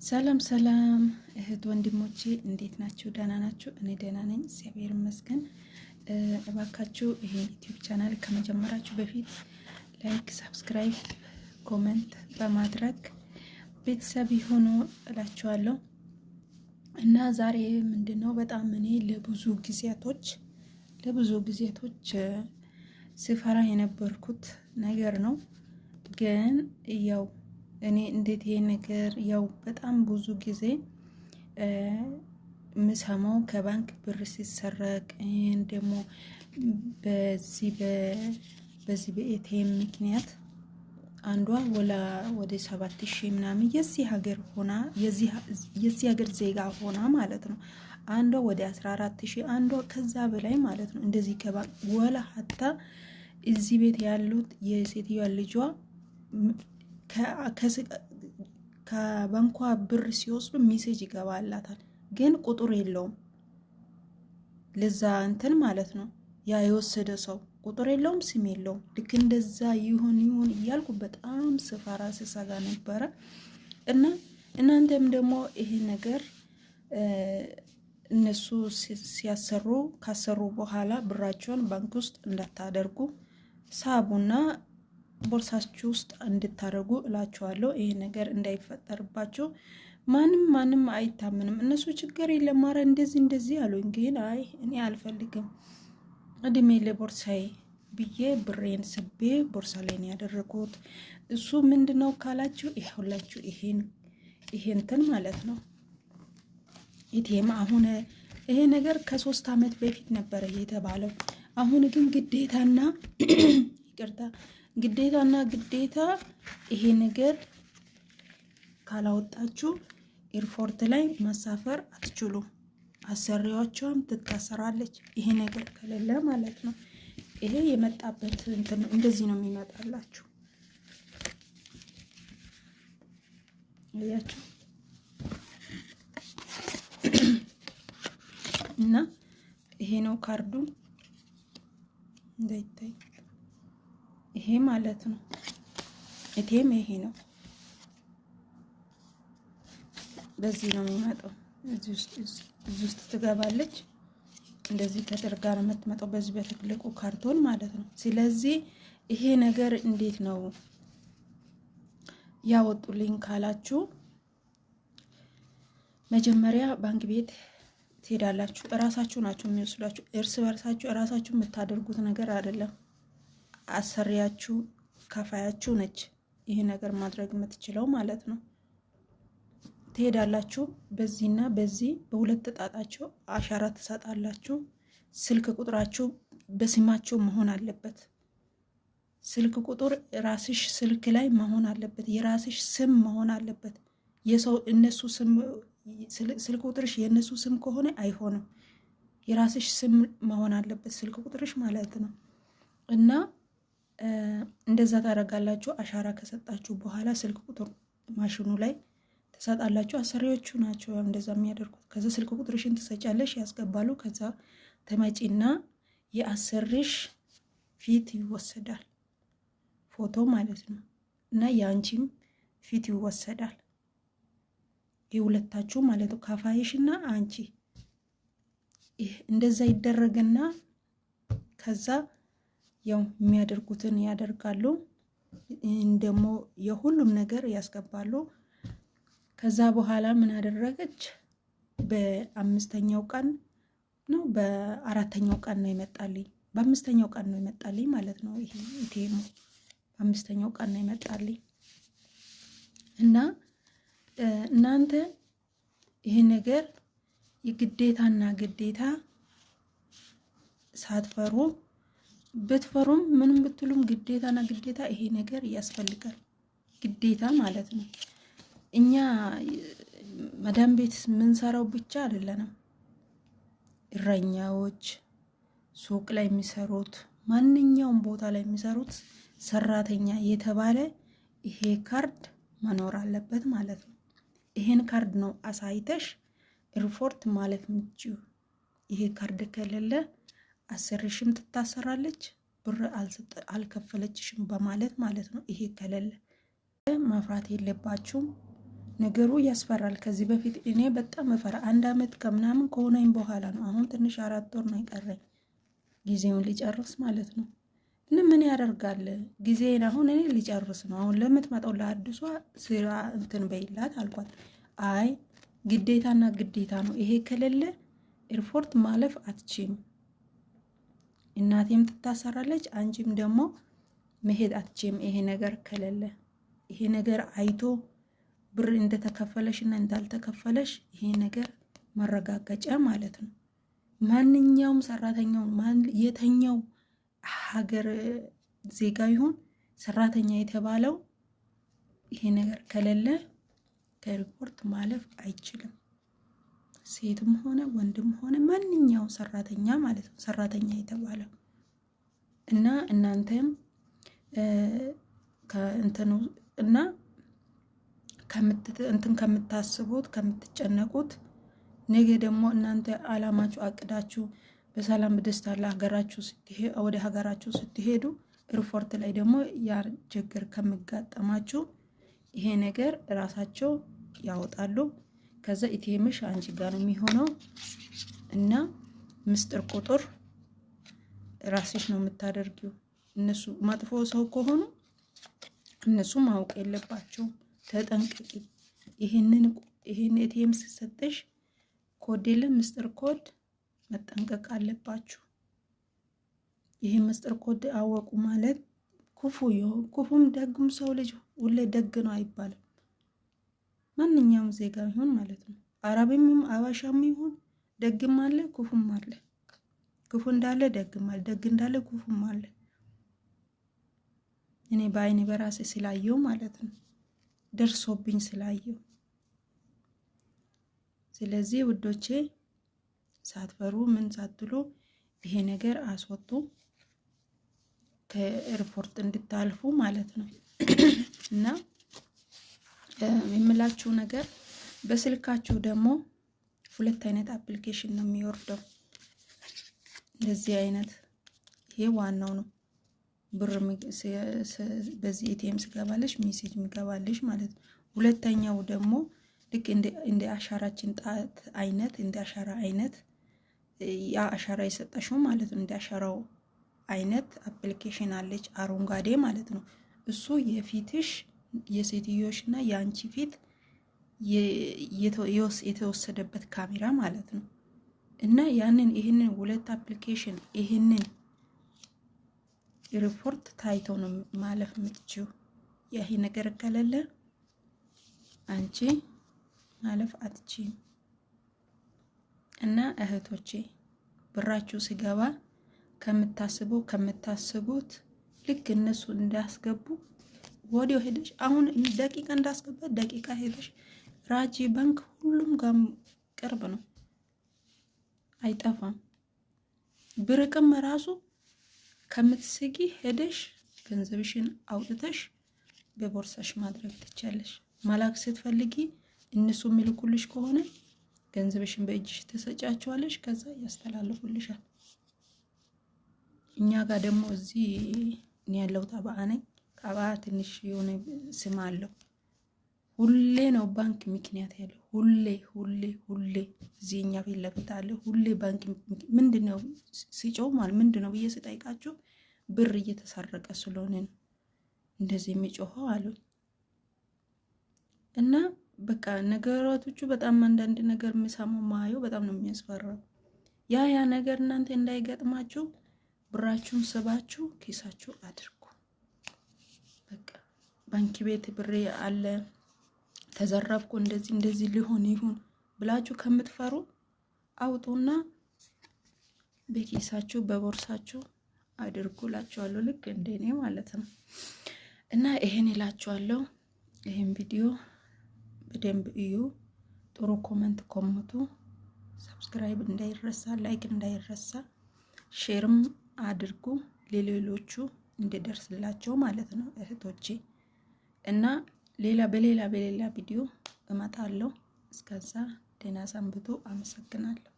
ሰላም ሰላም እህት ወንድሞቼ እንዴት ናችሁ? ደህና ናችሁ? እኔ ደህና ነኝ፣ እግዚአብሔር ይመስገን። እባካችሁ ይሄ YouTube channel ከመጀመራችሁ በፊት like፣ subscribe፣ comment በማድረግ ቤተሰብ ይሁኑ እላችኋለሁ። እና ዛሬ ምንድን ነው በጣም እኔ ለብዙ ጊዜያቶች ስፈራ የነበርኩት ነገር ነው። ግን ያው እኔ እንዴት ይሄ ነገር ያው በጣም ብዙ ጊዜ የምሰማው ከባንክ ብር ሲሰረቅ ደግሞ በዚህ በ ATM ምክንያት አንዷ ወላ ወደ 7,000 ምናምን የዚህ ሀገር ሆና፣ የዚህ ሀገር ዜጋ ሆና ማለት ነው። አንዷ ወደ 14,000፣ አንዷ ከዛ በላይ ማለት ነው። እንደዚህ ከባንክ ወላ ሀታ እዚህ ቤት ያሉት የሴትዮዋ ልጇ ከባንኳ ብር ሲወስዱ message ይገባላታል፣ ግን ቁጥር የለውም። ለዛ እንትን ማለት ነው፣ ያ የወሰደ ሰው ቁጥር የለውም፣ ስም የለውም። ልክ እንደዛ ይሁን ይሁን እያልኩ በጣም ስፈራ ስሰጋ ነበረ። እና እናንተም ደግሞ ይሄ ነገር እነሱ ሲያሰሩ ካሰሩ በኋላ ብራቸውን ባንክ ውስጥ እንዳታደርጉ፣ ሳቡና ቦርሳችሁ ውስጥ እንድታደርጉ እላችኋለሁ። ይሄ ነገር እንዳይፈጠርባችሁ። ማንም ማንም አይታመንም። እነሱ ችግር የለም ኧረ እንደዚህ እንደዚህ አሉኝ፣ ግን አይ እኔ አልፈልግም፣ እድሜ ለቦርሳዬ ብዬ ብሬን ስቤ ቦርሳ ላይ ነው ያደረጉት። እሱ ምንድን ነው ካላችሁ ይኸውላችሁ ይሄ እንትን ማለት ነው ATM። አሁን ይሄ ነገር ከ3 ዓመት በፊት ነበረ የተባለው። አሁን ግን ግዴታና፣ ይቅርታ፣ ግዴታና ግዴታ ይሄ ነገር ካላወጣችሁ airport ላይ መሳፈር አትችሉም። አሰሪዎቿም ትታሰራለች። ይሄ ነገር ከሌለ ማለት ነው። ይሄ የመጣበት እንትን እንደዚህ ነው የሚመጣላችሁ። አያችሁ፣ እና ይሄ ነው ካርዱ፣ እንዳይታይ ይሄ ማለት ነው። ATM ይሄ ነው። በዚህ ነው የሚመጣው። እዚህ ውስጥ ትገባለች። እንደዚህ ተደርጋ ነው የምትመጣው፣ በዚህ በትልቁ ካርቶን ማለት ነው። ስለዚህ ይሄ ነገር እንዴት ነው ያወጡልኝ ካላችሁ መጀመሪያ ባንክ ቤት ትሄዳላችሁ። እራሳችሁ ናችሁ የሚወስዷችሁ። እርስ በርሳችሁ እራሳችሁ የምታደርጉት ነገር አይደለም። አሰሪያችሁ ከፋያችሁ ነች ይሄ ነገር ማድረግ የምትችለው ማለት ነው። ትሄዳላችሁ። በዚህና በዚህ በሁለት ጣታችሁ አሻራ ትሰጣላችሁ። ስልክ ቁጥራችሁ በስማችሁ መሆን አለበት። ስልክ ቁጥር ራስሽ ስልክ ላይ መሆን አለበት። የራስሽ ስም መሆን አለበት። የሰው እነሱ ስም ስልክ ቁጥርሽ የእነሱ ስም ከሆነ አይሆንም። የራስሽ ስም መሆን አለበት ስልክ ቁጥርሽ ማለት ነው። እና እንደዛ ታደርጋላችሁ። አሻራ ከሰጣችሁ በኋላ ስልክ ቁጥር ማሽኑ ላይ ትሰጣላችሁ። አሰሪዎቹ ናቸው እንደዛ የሚያደርጉት። ከዛ ስልክ ቁጥርሽን ትሰጫለሽ፣ ያስገባሉ። ከዛ ትመጪና የአሰሪሽ ፊት ይወሰዳል፣ ፎቶ ማለት ነው። እና የአንቺም ፊት ይወሰዳል፣ የሁለታችሁ ማለት ነው፣ ከፋይሽና አንቺ። እንደዛ ይደረግና ከዛ ያው የሚያደርጉትን ያደርጋሉ። ደግሞ የሁሉም ነገር ያስገባሉ። ከዛ በኋላ ምን አደረገች? በአምስተኛው ቀን ነው፣ በአራተኛው ቀን ነው የመጣልኝ። በአምስተኛው ቀን ነው የመጣልኝ ማለት ነው። ይሄ ATM ኡ በአምስተኛው ቀን ነው የመጣልኝ። እና እናንተ ይሄ ነገር የግዴታና ግዴታ ሳትፈሩ፣ ብትፈሩም ምንም ብትሉም ግዴታና ግዴታ ይሄ ነገር ያስፈልጋል። ግዴታ ማለት ነው። እኛ መዳም ቤት የምንሰራው ብቻ አይደለንም። እረኛዎች፣ ሱቅ ላይ የሚሰሩት፣ ማንኛውም ቦታ ላይ የሚሰሩት ሰራተኛ የተባለ ይሄ ካርድ መኖር አለበት ማለት ነው። ይሄን ካርድ ነው አሳይተሽ airport ማለፍ የምትችይው። ይሄ ካርድ ከሌለ አሰሪሽም ትታሰራለች፣ ብር አልከፈለችሽም በማለት ማለት ነው። ይሄ ከሌለ መፍራት የለባችሁም። ነገሩ ያስፈራል። ከዚህ በፊት እኔ በጣም እፈራ 1 አመት ከምናምን ከሆነኝ በኋላ ነው። አሁን ትንሽ 4 ወር ነው የቀረኝ ጊዜውን ሊጨርስ ማለት ነው። እና ምን ያደርጋል ጊዜን አሁን እኔ ሊጨርስ ነው። አሁን ለምትመጣው ለአዲሷ ስራ እንትን በይላት አልኳት። አይ ግዴታና ግዴታ ነው፣ ይሄ ከሌለ ኤርፖርት ማለፍ አትችም፣ እናቴም ትታሰራለች፣ አንቺም ደግሞ መሄድ አትችም። ይሄ ነገር ከሌለ ይሄ ነገር አይቶ ብር እንደተከፈለሽ እና እንዳልተከፈለሽ ይሄ ነገር መረጋገጫ ማለት ነው። ማንኛውም ሰራተኛው የተኛው ሀገር ዜጋ ይሁን ሰራተኛ የተባለው ይሄ ነገር ከሌለ ከኤርፖርት ማለፍ አይችልም። ሴትም ሆነ ወንድም ሆነ ማንኛውም ሰራተኛ ማለት ነው፣ ሰራተኛ የተባለው። እና እናንተም ከእንትኑ እና እንትን ከምታስቡት ከምትጨነቁት ነገ ደግሞ እናንተ አላማችሁ አቅዳችሁ በሰላም በደስታ ለሀገራችሁ ወደ ሀገራችሁ ስትሄዱ ኤርፖርት ላይ ደግሞ ያ ችግር ከሚጋጠማችሁ ይሄ ነገር ራሳቸው ያወጣሉ። ከዛ ATM ሽ አንቺ ጋር ነው የሚሆነው እና ምስጢር ቁጥር ራስሽ ነው የምታደርጊው። እነሱ መጥፎ ሰው ከሆኑ እነሱ ማወቅ የለባቸውም። ተጠንቀቂ። ይሄንን ATM ሲሰጥሽ ኮድ የለም ምስጢር ኮድ መጠንቀቅ አለባችሁ። ይሄ ምስጢር ኮድ አወቁ ማለት ክፉ ክፉም ደግም ሰው ልጅ ሁሌ ደግ ነው አይባልም። ማንኛውም ዜጋ ይሁን ማለት ነው። አረብም አበሻም ይሁን ደግም አለ ክፉም አለ። ክፉ እንዳለ ደግም አለ፣ ደግ እንዳለ ክፉም አለ። እኔ በአይኔ በራሴ ስላየው ማለት ነው፣ ደርሶብኝ ስላየው። ስለዚህ ውዶቼ ሳትፈሩ ምን ሳትሉ ይሄ ነገር አስወጡ፣ ከኤርፖርት እንድታልፉ ማለት ነው። እና የምላችሁ ነገር በስልካችሁ ደግሞ 2 አይነት application ነው የሚወርደው። እንደዚህ አይነት ይሄ ዋናው ነው። ብር በዚህ ATM ስገባለሽ message የሚገባልሽ ማለት ነው። ሁለተኛው ደግሞ ልክ እንደ አሻራችን ጣት አይነት እንደ አሻራ አይነት ያ አሻራ የሰጠሽው ማለት ነው። እንደ አሻራው አይነት application አለች አረንጓዴ ማለት ነው። እሱ የፊትሽ የሴትዮሽና የአንቺ ፊት የተወሰደበት ካሜራ ማለት ነው። እና ያንን ይህንን 2 application ይህንን ሪፖርት ታይቶ ነው ማለፍ የምትችይው። ይሄ ነገር ከሌለ አንቺ ማለፍ አትችይም። እና እህቶቼ ብራችሁ ሲገባ ከምታስቡት ልክ እነሱ እንዳስገቡ ወዲያው ሄደሽ አሁን ደቂቃ እንዳስገባ ደቂቃ ሄደሽ ራጂ ባንክ ሁሉም ጋር ቅርብ ነው፣ አይጠፋም። ብርቅም ራሱ ከምትስጊ ሄደሽ ገንዘብሽን አውጥተሽ በቦርሳሽ ማድረግ ትቻለሽ። መላክ ስትፈልጊ እነሱ የሚልኩልሽ ከሆነ ገንዘብሽን በእጅሽ ትሰጫቸዋለሽ፣ ከዛ ያስተላልፉልሻል። እኛ ጋር ደግሞ እዚህ እኔ ያለው ጠባአ ነኝ። ጠባአ ትንሽ የሆነ ስም አለው። ሁሌ ነው ባንክ ምክንያት ያለው። ሁሌ ሁሌ ሁሌ እዚህ እኛ ፊት ለፊት አለ። ሁሌ ባንክ ምንድነው ሲጮው ማለት ምንድነው ብዬ ስጠይቃችሁ ብር እየተሰረቀ ስለሆነ ነው እንደዚህ የሚጮኸው አሉኝ። እና በቃ ነገራቶቹ በጣም አንዳንድ ነገር የምሰማው ማየው በጣም ነው የሚያስፈራው። ያ ያ ነገር እናንተ እንዳይገጥማችሁ ብራችሁን ስባችሁ ኪሳችሁ አድርጉ። በቃ ባንክ ቤት ብሬ አለ ተዘረፍኩ እንደዚህ እንደዚህ ሊሆን ይሁን ብላችሁ ከምትፈሩ አውጡና በኪሳችሁ በቦርሳችሁ አድርጉላችኋለሁ። ልክ እንደኔ ማለት ነው። እና ይሄን እላችኋለሁ። ይሄን ቪዲዮ በደንብ እዩ። ጥሩ comment ኮምቱ። subscribe እንዳይረሳ፣ like እንዳይረሳ፣ share ም አድርጉ ለሌሎቹ እንዲደርስላቸው ማለት ነው እህቶቼ። እና ሌላ በሌላ በሌላ ቪዲዮ እመጣለሁ። እስከዛ ደህና ሰንብቱ። አመሰግናለሁ።